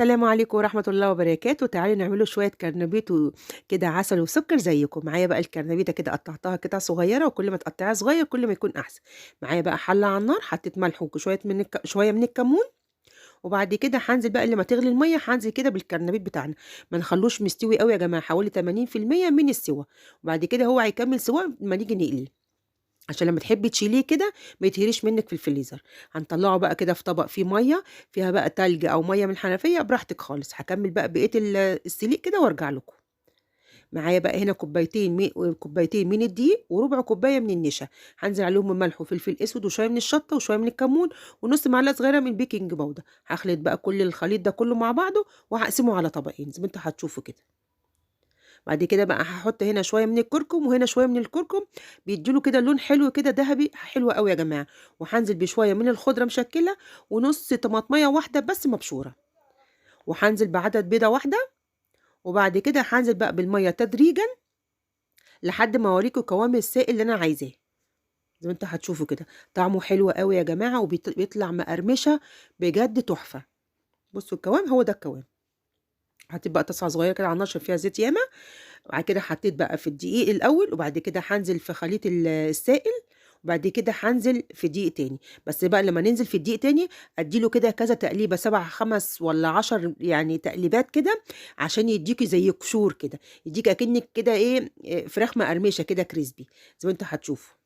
السلام عليكم ورحمة الله وبركاته. تعالوا نعمله شوية كرنبيط كده عسل وسكر زيكم. معايا بقى الكرنبيطة كده قطعتها قطع صغيرة، وكل ما تقطعيها صغير كل ما يكون أحسن. معايا بقى حلة على النار، حطيت ملح وشوية من شوية من الكمون، وبعد كده هانزل بقى لما تغلي المية هانزل كده بالكرنبيط بتاعنا، ما نخلوش مستوي قوي يا جماعة، حوالي 80% من السوا، وبعد كده هو هيكمل سوا لما نيجي نقليه، عشان لما تحبي تشيليه كده ما يتهريش منك في الفريزر. هنطلعه بقى كده في طبق فيه مية، فيها بقى تلج او مية من الحنفية، براحتك خالص. هكمل بقى بقية السليق كده وارجع لكم. معايا بقى هنا كوبايتين من الدقيق وربع كوباية من النشا، هنزل عليهم ملح وفلفل اسود وشوية من الشطه وشوية من الكمون ونص معلقه صغيرة من baking powder. هخلط بقى كل الخليط ده كله مع بعضه وهقسمه على طبقين زي ما انتوا هتشوفوا كده. بعد كده بقى هحط هنا شوية من الكركم وهنا شوية من الكركم، بيديله كده لون حلو كده ذهبي حلو قوي يا جماعة. وهنزل بشوية من الخضرة مشكلة ونص طماطميه واحدة بس مبشوره، وهنزل بعدد بيضة واحدة، وبعد كده هنزل بقى بالمية تدريجا لحد ما اوريكم قوام السائل اللي انا عايزاه. زي ما انتوا هتشوفوا كده طعمه حلو قوي يا جماعة، وبيطلع مقرمشه بجد تحفة. بصوا القوام، هو ده القوام. حطيت بقى طاسه صغيرة كده على النار عشان فيها زيت ياما، وبعد كده حطيت بقى في الدقيق الاول، وبعد كده هنزل في خليط السائل، وبعد كده هنزل في دقيق تاني. بس بقى لما ننزل في الدقيق تاني اديله كده كذا تقليبه، 7 5 ولا 10 يعني تقليبات كده، عشان يديكي زي قشور كده، يديكي اكنك كده ايه، فراخ مقرمشه كده crispy زي ما انتوا هتشوفوا.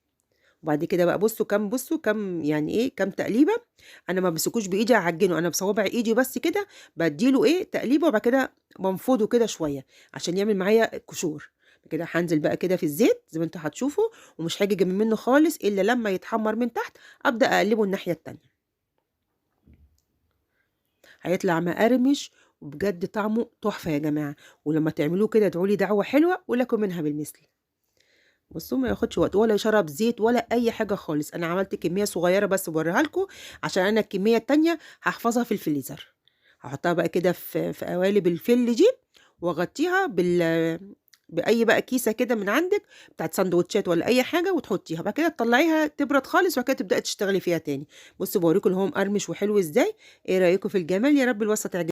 وبعد كده بقى بصوا كم، بصوا كم يعني ايه، كم تقليبه. انا ما بمسكوش بايدي اعجنه، انا بصوابع ايدي بس كده بديله ايه تقليبه، وبعد كده بنفضه كده شوية عشان يعمل معايا قشور كده. هنزل بقى كده في الزيت زي ما انتوا هتشوفوا، ومش هاجي جنب منه خالص الا لما يتحمر من تحت ابدا اقلبه الناحية التانية. هيطلع مقرمش وبجد طعمه تحفة يا جماعة، ولما تعملوه كده ادعوا لي دعوه حلوة ولكم منها بالمثل. بصوا ما ياخدش وقت ولا يشرب زيت ولا اي حاجة خالص. انا عملت كمية صغيرة بس بوريها لكم عشان انا الكمية التانية هحفظها في الفريزر. هحطها بقى كده في قوالب الفل دي، واغطيها باي بقى كيسه كده من عندك بتاعت سندوتشات ولا اي حاجة، وتحطيها بعد كده تطلعيها تبرد خالص، وبعد كده تبداي تشتغلي فيها تاني. بصوا بوريكم اللي هو مقرمش وحلو ازاي. ايه رايكم في الجمال؟ يا رب الوصفة تعجبكم.